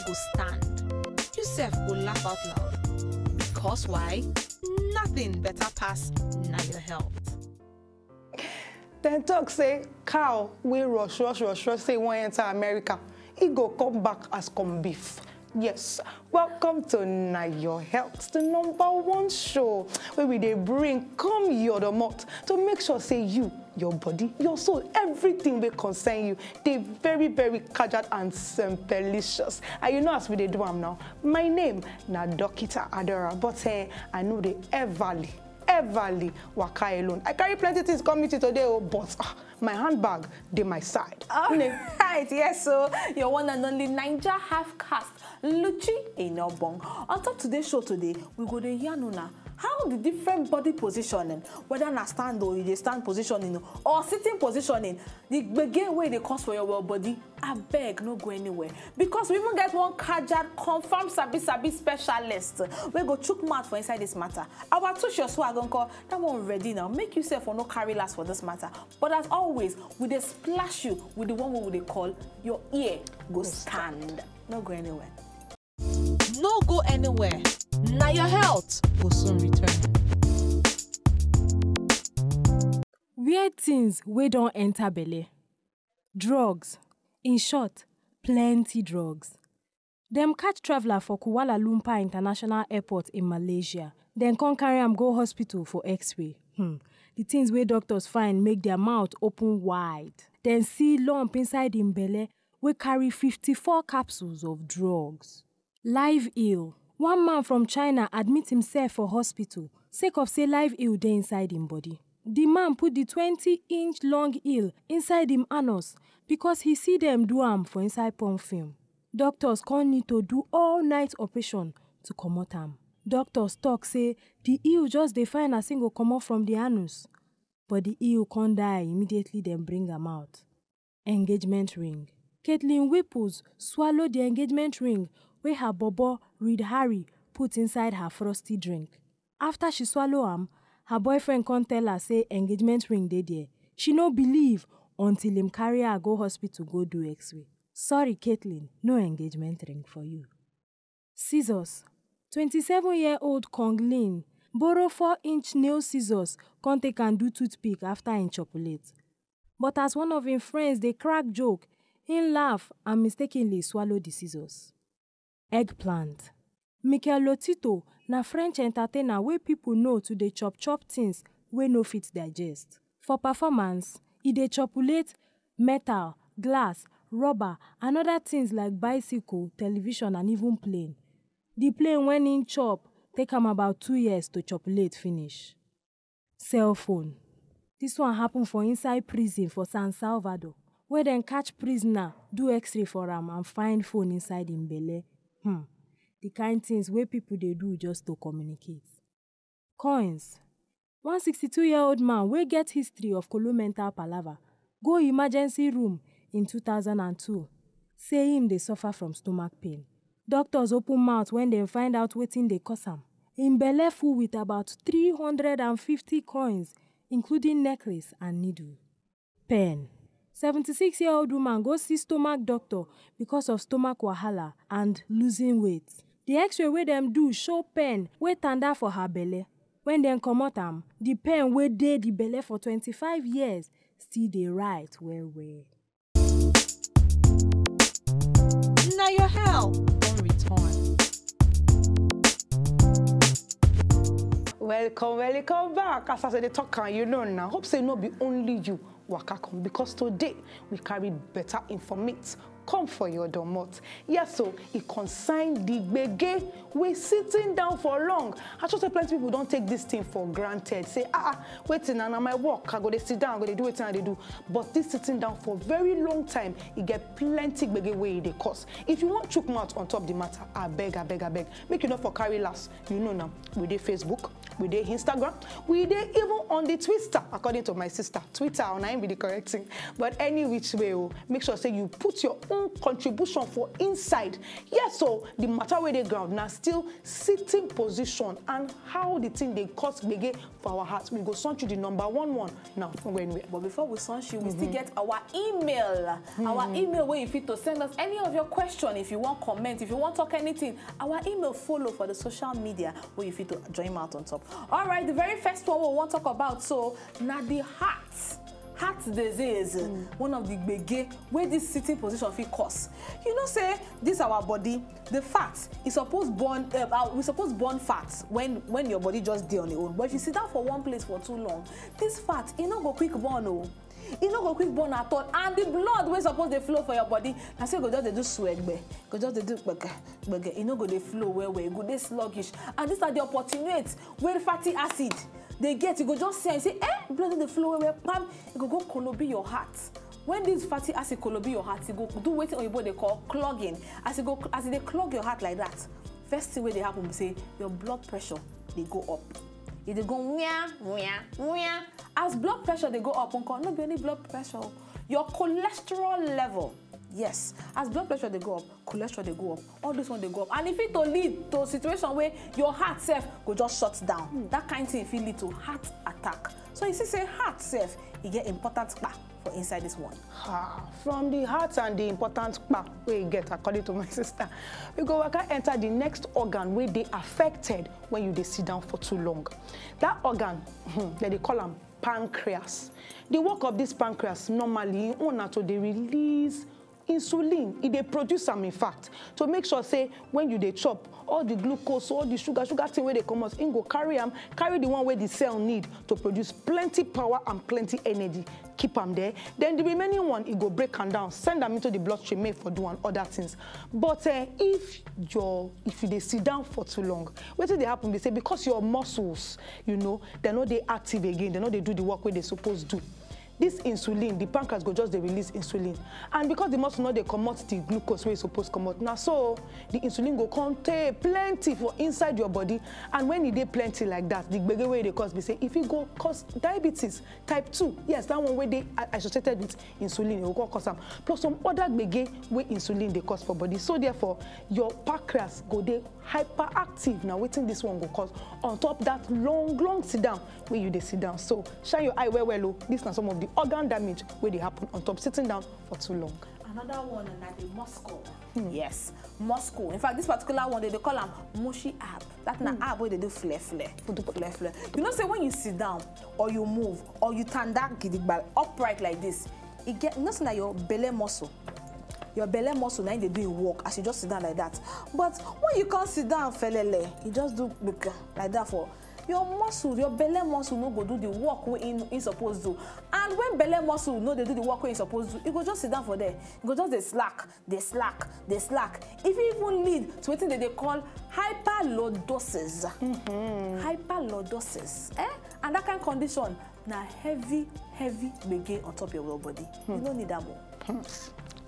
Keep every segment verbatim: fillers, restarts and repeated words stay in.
go stand. You sef go laugh out loud. Because why? Nothing better pass na your health. Dem talk say cow wey rush rush rush rush say e wan enter America, e go come back as corn beef. Yes, welcome to Na Your Health, the number one show wey we dey bring come your domot to make sure say you, your body, your soul, everything wey concern you dey very very kajad and sempelicious. And you know as we dey do am now, my name na Dokita Adora, but eh, I no dey everly everly waka alone. I carry plenty things come meet you today o, but ah, my handbag dey my side. Alright, yes, so your one and only Naija half caste, Luchi Inobong. On top today's show today, we go dey yarn una how the different body positioning, whether na stand or you dey stand positioning o, or sitting positioning, the gbege wey e dey cause for your well body, abeg no go anywhere, because we even get one kajad confam sabi sabi specialist wey go chook mouth for inside this matter. Our Tush Your Swag nko, that one ready now. Make you sef for no carry last for this matter. But as always, we dey splash you with the one wey we dey call your ear go stand. No go anywhere. No go anywhere. Na your health go soon return. Weird things wey don enter belle. Drugs. In short, plenty drugs. Dem catch traveller for Kuala Lumpur International Airport in Malaysia. Dem come carry am go hospital for x-ray. Hmm. The things wey doctors find make their mouth open wide. Dem see lump inside im belle wey carry fifty-four capsules of drugs. Live ill. One man from China admit himself for hospital sake of say live ill dey inside im body. The man put the twenty inch long ill inside im anus because he see dem do am for inside porn film. Doctors come need to do all night operation to comot am. Doctors talk say the ill just dey fine as im go comot from the anus, but the ill come die immediately dem bring am out. Engagement ring. Caitlin Whipples swallow the engagement ring wey her bobo Reed Harry put inside her frosty drink. After she swallow am, her boyfriend come tell her say engagement ring dey there. She no believe until him carry her go hospital go do x-ray. Sorry, Caitlin, no engagement ring for you. Scissors. Twenty-seven-year-old Kong Lin borrow four-inch nail scissors come take am do toothpick after im chopulate. But as one of im friends dey crack joke, im laugh and mistakenly swallow the scissors. Eggplant. Mikel Lotito na French entertainer wey people know to dey chop chop things wey no fit digest. For performance, e dey chopulate metal, glass, rubber and other things like bicycle, television and even plane. The plane when im chop take am about two years to chopulate finish. Cell phone. This one happen for inside prison for San Salvador, where dem catch prisoner, do x-ray for am and find phone inside im belle. Hmm. The kind things wey people dey do just to communicate. Coins. One sixty-two-year-old man wey get history of kolo mental palava go emergency room in two thousand and two, say im dey suffer from stomach pain. Doctors open mouth when dem find out wetin dey cause am. Im belle full with about three hundred and fifty coins, including necklace and needle. Pen. Seventy-six-year-old woman go see stomach doctor because of stomach wahala and losing weight. The x-ray wey dem do show pen wey tanda for her belle. When dem comot am, the pen wey dey the belle for twenty-five years still dey write well well. Na your health don return. Welcome, welcome back. As I say, dey talk am, you know now. Hope say no be only you waka come, because today we carry better informate come for your domot. Yes, so e concern the gbege wey sitting down for long. I sure say plenty people don take this thing for granted. Say, ah, ah, wetin na, na my work. I go dey sit down, I go dey do wetin I dey do. But this sitting down for very long time, e get plenty gbege wey e dey cause. If you wan chook mouth on top the matter, abeg, abeg, abeg, make you no for carry last. You know now, we dey Facebook, we dey Instagram, we dey even on the Twitter, according to my sister. Twitter, na im be the correct thing. But any which way, oh, make sure say you put your own contribution for inside. Yes, so the matter wey dey ground na still sitting position and how the thing dey cause gbege for our heart. We go send you the number one one now. When we But before we send you, we still get our email. Our email where you fit to send us any of your question. If you want comment, if you want talk anything, our email follow for the social media where you fit to join out on top. All right, the very first one we want talk about so na the heart. Heart disease, one of the gbege where this sitting position fit cause. You know say this our body, the fat is supposed burn. Uh, uh, we supposed burn fat when when your body just dey on its own. But if you sit down for one place for too long, this fat e no go quick burn o. E no go quick burn at all, and the blood wey suppose dey flow for your body na so e go just dey do swegbe, go just dey do gbege gbege. E no go dey flow well well. E go dey sluggish, and this na the opportunity wey fatty acid dey get. You go just see am say eh, blood no dey flow well well, pam, e go go kolobi your heart. When this fatty acid kolobi your heart, e go do wetin oyibo dey call clogging. As e go as e dey clog your heart like that, first thing wey dey happen be say your blood pressure dey go up. E dey go wia wia wia. As blood pressure dey go up nko, no be only blood pressure o, your cholesterol level. Yes, as blood pressure dey go up, cholesterol dey go up, all this one dey go up, and e fit to lead to a situation where your heart sef go just shut down. That kind thing fit lead to heart attack. So you see say heart sef e get important kpa for inside this one. Ah, from the heart and the important kpa wey e get, according to my sister, we go waka enter the next organ wey dey affected when you dey sit down for too long. That organ, hmm, dem dey call am pancreas. The work of this pancreas normally, im own na to dey release insulin. E dey produce am, in fact, to make sure say when you dey chop, all the glucose, all the sugar sugar thing wey dey comot, im go carry am, carry the one wey the cell need to produce plenty power and plenty energy, keep am there. Then the remaining one, e go break am down, send am into the bloodstream make e for do am other things. But eh, if your if you dey sit down for too long, wetin dey happen be say, because your muscles, you know, dem no dey active again, dem no dey do the work wey dem suppose do, this insulin, the pancreas go just dey release insulin, and because the muscle no dey comot the glucose wey e suppose comot, na so the insulin go come tey plenty for inside your body. And when e dey plenty like that, the gbege wey e dey cause be say e fit go cause diabetes type two. Yes, that one wey dey a- associated with insulin, e go come cause am, plus some other gbege wey insulin dey cause for body. So therefore, your pancreas go dey hyperactive. Na wetin this one go cause on top that long long sit down wey you dey sit down. So shine your eye well well o. This na some of the organ damage wey dey happen on top sitting down for too long. Another one na the muscle. Yes, muscle. In fact, this particular one, they dey call am mushy ab. That na ab wey dey do flare flare. Flare flare. You know say when you sit down, or you move, or you tanda gidigba upright like this, e get, you know say na your belle muscle. Your belle muscle na im dey do im work as you just sit down like that. But when you come sit down felele, you just do gbege like that for your muscle, your belle muscle no go do the work wey im im suppose do. And when belle muscle no dey do the work wey im suppose do, e go just sit down for there. E go just dey slack, dey slack, dey slack. E fit even lead to wetin dem dey call hyperlordosis. Hyperlordosis. Eh? And that kind condition na heavy, heavy gbege on top your well body. You no need am o.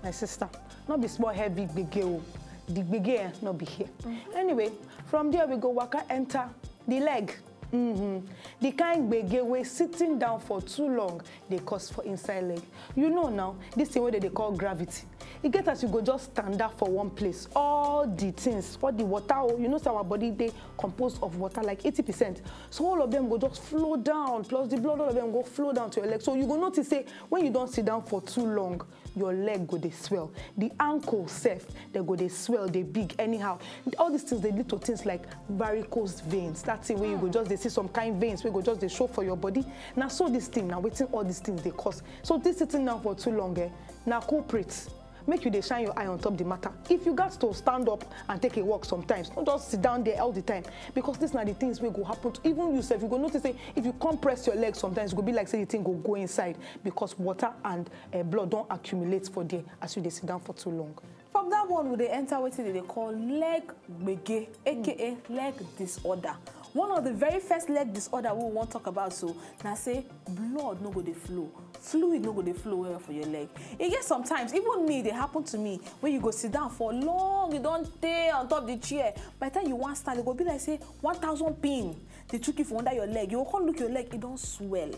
My sister, no be small heavy gbege o. The gbege eh, no be here. Anyway, from there we go waka enter the leg. Mm-hmm. The kind gbege wey sitting down for too long dey cause for inside leg. You know now, this thing wey dem dey call gravity. E get as you go just stand up for one place. All the things, all the water, oh, you know say our body dey composed of water like eighty percent. So all of them go just flow down, plus the blood, all of them go flow down to your leg. So you go notice say when you don sit down for too long, your leg go dey swell, the ankle sef, dem go dey swell, dey big anyhow. All these things dey lead to things like varicose veins. That thing wey you go just dey see some kind veins wey go just dey show for your body. Na so this thing, na wetin all these things dey cause. So this sitting down for too long, eh, na culprit. Make you dey shine your eye on top the matter. If you gat to stand up and take a walk sometimes, no just sit down there all the time, because these na the things wey go happen to even you sef. You go notice say if you compress your leg sometimes, e go be like say the thing go go inside, because water and eh, blood don accumulate for there as you dey sit down for too long. From that one, we dey enter wetin dem dey call leg gbege, aka leg disorder. One of the very first leg disorder wey we wan talk about so na say blood no go dey flow, fluid no go dey flow well well for your leg. E get sometimes, even me, e dey happen to me, when you go sit down for long, you don tey on top the chair. By the time you wan stand, e go be like say one thousand pin dey chook you for under your leg. You go come look your leg, e don swell.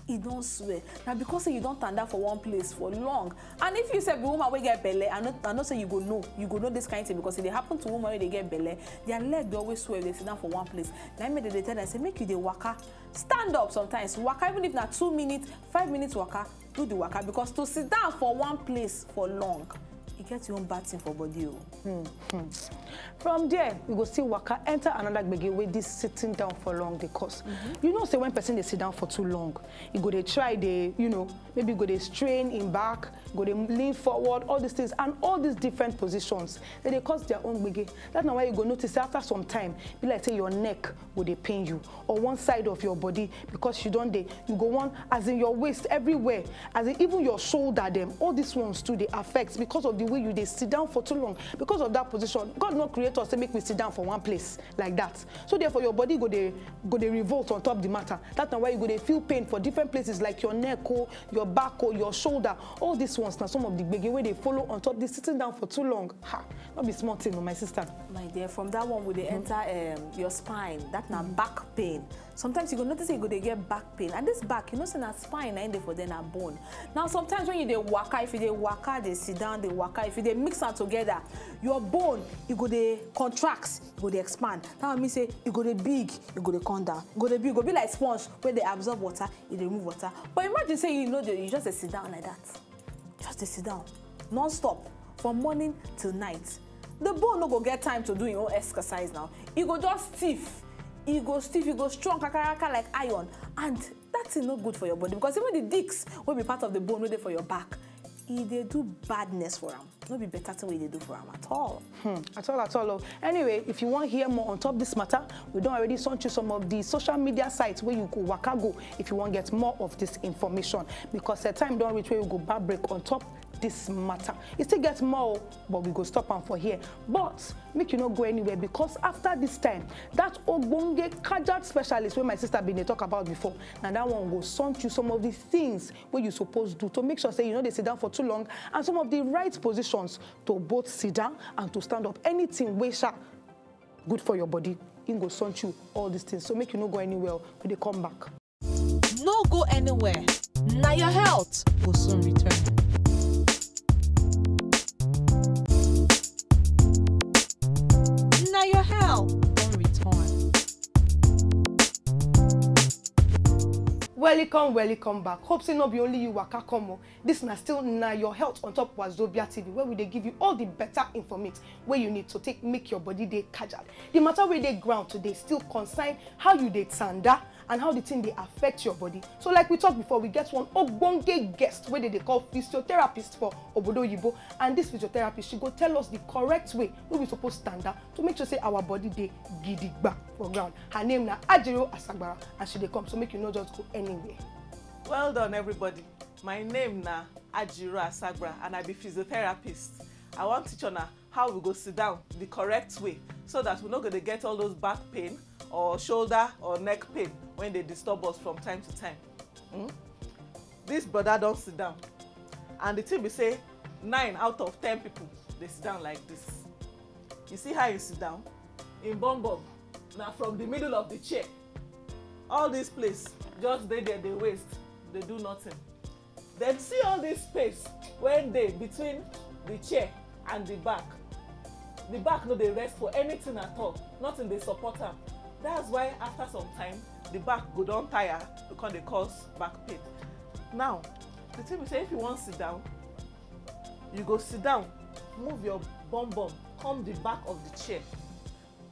E don swell. Na because say you don tanda for one place for long. And if you sef be woman wey get belle, I know, I know say you go know. You go know this kind thing because e dey happen to woman wey dey get belle. Their leg dey always swell if they sit down for one place. Na im make dem dey tell dem say make you dey waka. Stand up sometimes. Waka, even if na two minutes, five minutes waka, do the waka, because to sit down for one place for long, e get your own bad thing for body o. From there, we go still waka enter another gbege wey this sitting down for long dey cause. You know say when person dey sit down for too long, e go dey try dey, you know, maybe go dey strain im back, go dey lean forward, all these things, and all these different positions, they dey cause their own gbege. That's na why you go notice say after some time, be like say your neck go dey pain you, or one side of your body, because you don dey, you go wan, as in your waist, everywhere, as in even your shoulder dem, all these ones too dey affect because of the way you dey sit down for too long. Because of that position, God no create us say make we sit down for one place like that. So therefore, your body go dey, go dey revolt on top the matter. That's na why you go dey feel pain for different places like your neck o, your back o, your shoulder. All these ones na some of the gbege wey dey follow on top the sitting down for too long. Ha, no be small thing o, my sister. My dear, from that one we dey enter um, your spine. That na back pain. Sometimes you go notice say you go dey get back pain, and this back, you know say na spine na im dey for there, na bone. Now sometimes when you dey waka, if you dey waka, dey sit down, dey waka, if you dey mix am together, your bone, e go dey contract, e go dey expand. That one mean say e go dey big, e go dey come down, e go dey big, e go be like sponge wey dey absorb water, e dey remove water. But imagine say you no dey, you just dey sit down like that, just dey sit down non-stop from morning till night. The bone no go get time to do im own exercise now. E go just stiff, e go stiff, e go strong kakaraka like iron, and that thing no good for your body, because even the discs wey be part of the bone wey dey for your back, e dey do badness for am. No be better thing wey e dey do for am at all. Hmm, at all, at all o. Anyway, if you wan hear more on top this matter, we don already send you some of the social media sites wey you go waka go if you wan get more of this information, because uh, time don reach wey we go back break on top this matter. E still get more o, but we go stop am for here. But make you no go anywhere, because after this time, that ogbonge kajat specialist wey my sister bin dey talk about before, na that one go send you some of the things wey you suppose do to make sure say you no dey sit down for too long, and some of the right positions to both sit down and to stand up. Anything wey sha good for your body, im go send you all these things. So make you no go anywhere o. We dey come back. No go anywhere. Na your health go soon return. Na your health don return. Welcome, welcome back. Hope say no be only you waka come o. This na still Na Your Health on top Wazobia T V, where we dey give you all the better informate wey you need to take make your body dey kajal. The matter wey dey ground today still concern how you dey tanda and how the thing dey affect your body. So like we talk before, we get one ogbonge guest wey dey dey call physiotherapist for Obodo Oyibo, and this physiotherapist, she go tell us the correct way wey we suppose tanda to make sure say our body dey gidigba for ground. Her name na Ajiro Asagbara, and she dey come, so make you no just go anywhere. Well done, everybody. My name na Ajiro Asagbara, and I be physiotherapist. I wan teach una how we go sit down the correct way, so that we no go dey get all those back pain or shoulder or neck pain wey dey disturb us from time to time. Hmm? This brother don sit down, and the thing be say nine out of ten people dey sit down like this. You see how you sit down? Im bum bum na from the middle of the chair. All this place just dey there, dey waste, dey do nothing. Then see all this space wey dey between the chair and the back. The back no dey rest for anything at all. Nothing dey support am. That's why after some time, the back go don tire, e come dey cause back pain. Now, the thing be say if you wan sit down, you go sit down, move your bum bum come the back of the chair,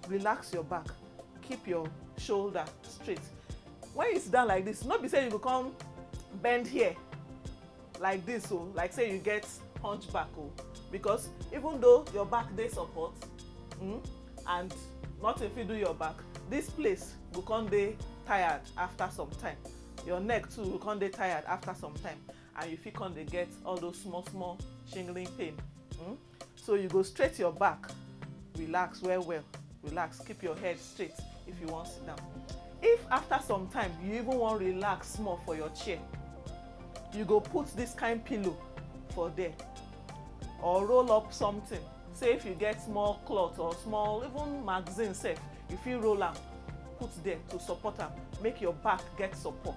relax your back, keep your shoulder straight. When you sit down like this, no be say you go come bend here like this o, like say you get hunchback o, because even though your back dey support, mm, and nothing fit do your back, this place go come dey tired after some time. Your neck too go come dey tired after some time, and you fit come dey get all those small small shingling pain. Mm? So you go straight your back, relax well well, relax, keep your head straight if you wan sit down. If after some time you even wan relax small for your chair, you go put this kind pillow for there, or roll up something. Say if you get small cloth or small, even magazine sef, you fit roll am put there to support am, make your back get support.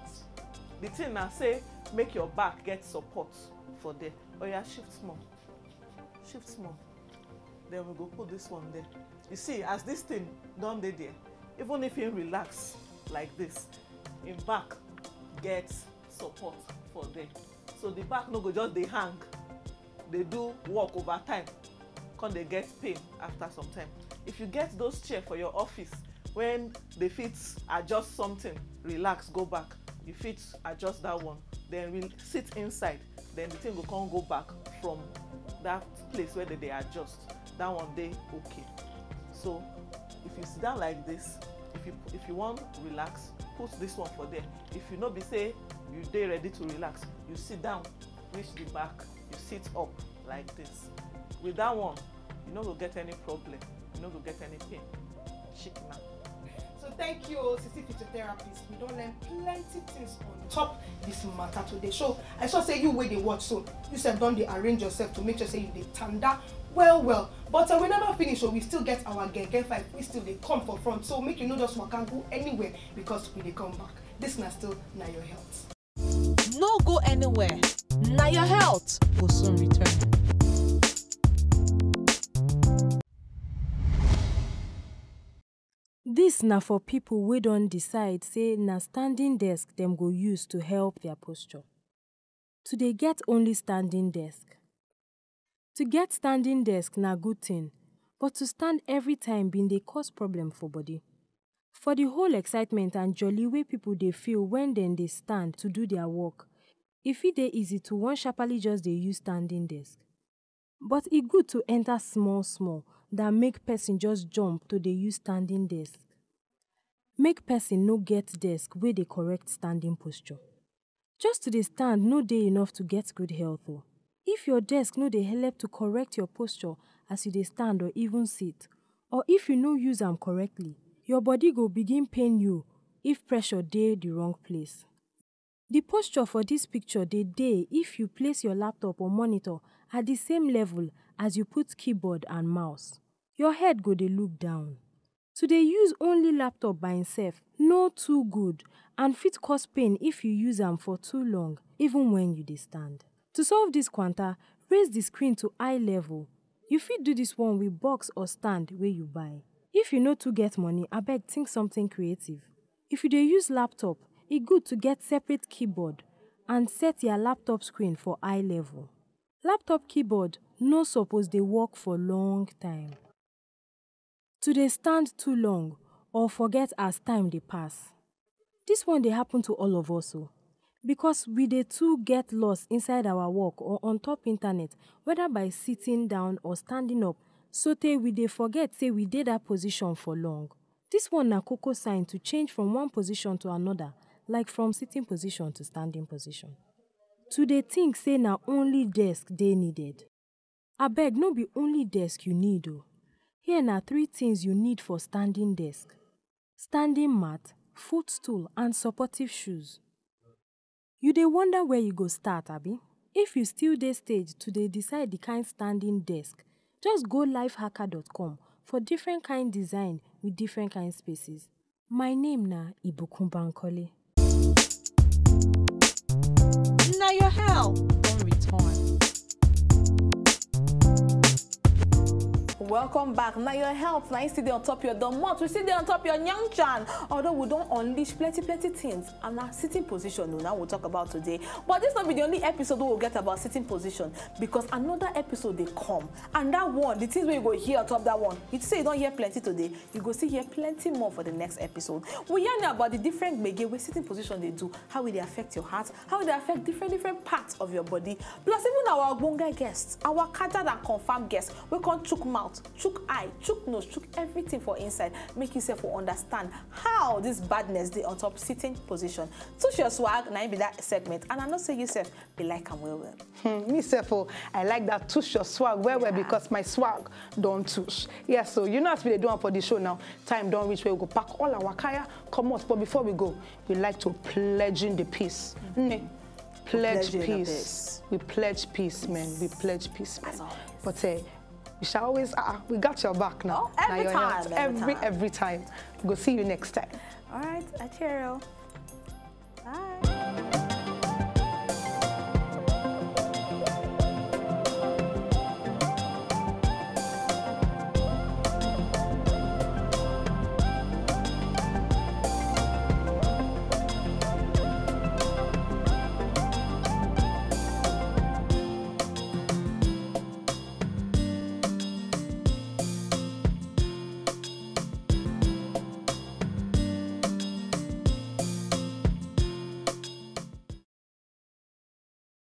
The thing na say make your back get support for there. Oh yeah, shift small. Shift small. Then we go put this one there. You see, as this thing don dey there, even if you relax like this, in back get support for there. So the back no go just dey hang, dey do work over time, come dey get pain after some time. If you get those chair for your office when they fit adjust something, relax, go back, you fit adjust that one, then we sit inside, then the thing go come go back from that place where they, they adjust. That one dey okay. So if you sit down like this, if you if you want relax, put this one for there. If you no be say you dey ready to relax, you sit down, reach the back, you sit up like this. With that one, you no go get any problem, you no go get any pain. Shikina. So thank you, Sisi physiotherapist. We don learn plenty things on top this matter today. So I saw say you wey dey watch, so you sef don dey arrange yourself to make sure say you dey tanda well well. But uh, we never finish, so we still get our gege fight. We still dey come for front. So make you no just waka go anywhere because we dey come back. This na still na your health. No go anywhere. Na your health go soon return. This na for people wey don decide say na standing desk dem go use to help their posture. To dey get only standing desk. To get standing desk na good thing, but to stand every time bin dey cause problem for body. For the whole excitement and jolly wey people dey feel when dem dey stand to do their work, e fit dey easy to wan sharply just dey use standing desk. But e good to enter small small than make person just jump to dey use standing desk. Make person no get desk wey dey correct standing posture. Just to dey stand no dey enough to get good health o. If your desk no dey help to correct your posture as you dey stand or even sit, or if you no use am correctly, your body go begin pain you if pressure dey the wrong place. The posture for this picture dey dey if you place your laptop or monitor at the same level as you put keyboard and mouse. Your head go dey look down. To dey use only laptop by itself no too good and fit cause pain if you use am for too long, even when you dey stand. To solve this kwanta, raise the screen to eye level. You fit do this one with box or stand wey you buy. If you no too get money, abeg think something creative. If you dey use laptop, e good to get separate keyboard and set your laptop screen for eye level. Laptop keyboard no suppose dey work for long time. To dey stand too long or forget as time dey pass. This one dey happen to all of us o, because we dey too get lost inside our work or on top internet, whether by sitting down or standing up, sotey we dey forget say we dey that position for long. This one na koko sign to change from one position to another, like from sitting position to standing position. To dey think say na only desk dey needed. Abeg, no be only desk you need o. Here na three things you need for standing desk: standing mat, footstool and supportive shoes. You dey wonder where you go start, abi? If you still dey stage to dey decide the kind standing desk, just go lifehacker dot com for different kind design with different kind spaces. My name na Ibukun Bankole. Na your health don return. Welcome back. Na your health na still dey on top your domot. We still dey on top your nyanchan. Although we don unleash plenty plenty things, and na sitting position o, na we talk about today. But this no be the only episode wey we get about sitting position, because another episode dey come, and that one, the things wey you go hear on top that one, you say you don hear plenty today, you go still hear plenty more for the next episode. We yarn about the different gbege wey sitting position dey do, how e dey affect your heart, how e dey affect different different parts of your body. Plus even our ogbonge guests, our catered and confirmed guests, wey come chook mouth, chook eye, chook nose, chook everything for inside, make you sef for understand how this badness dey on top sitting position. Touch your swag, na im be that segment, and I know say you sef dey like am well well. Hmm, me sef o, I like that touch your swag well well, because my swag don touch. Yes, so you know as we dey do am for the show now, time don reach where we go pack all our kaya comot. But before we go, we like to pledge in the peace. Nne, pledge peace. We pledge peace, man. We pledge peace, man. But uh, we shall always, uh, we got your back now. Oh, every time, every time. Every time. Go see you next time. All right, Achero. Bye.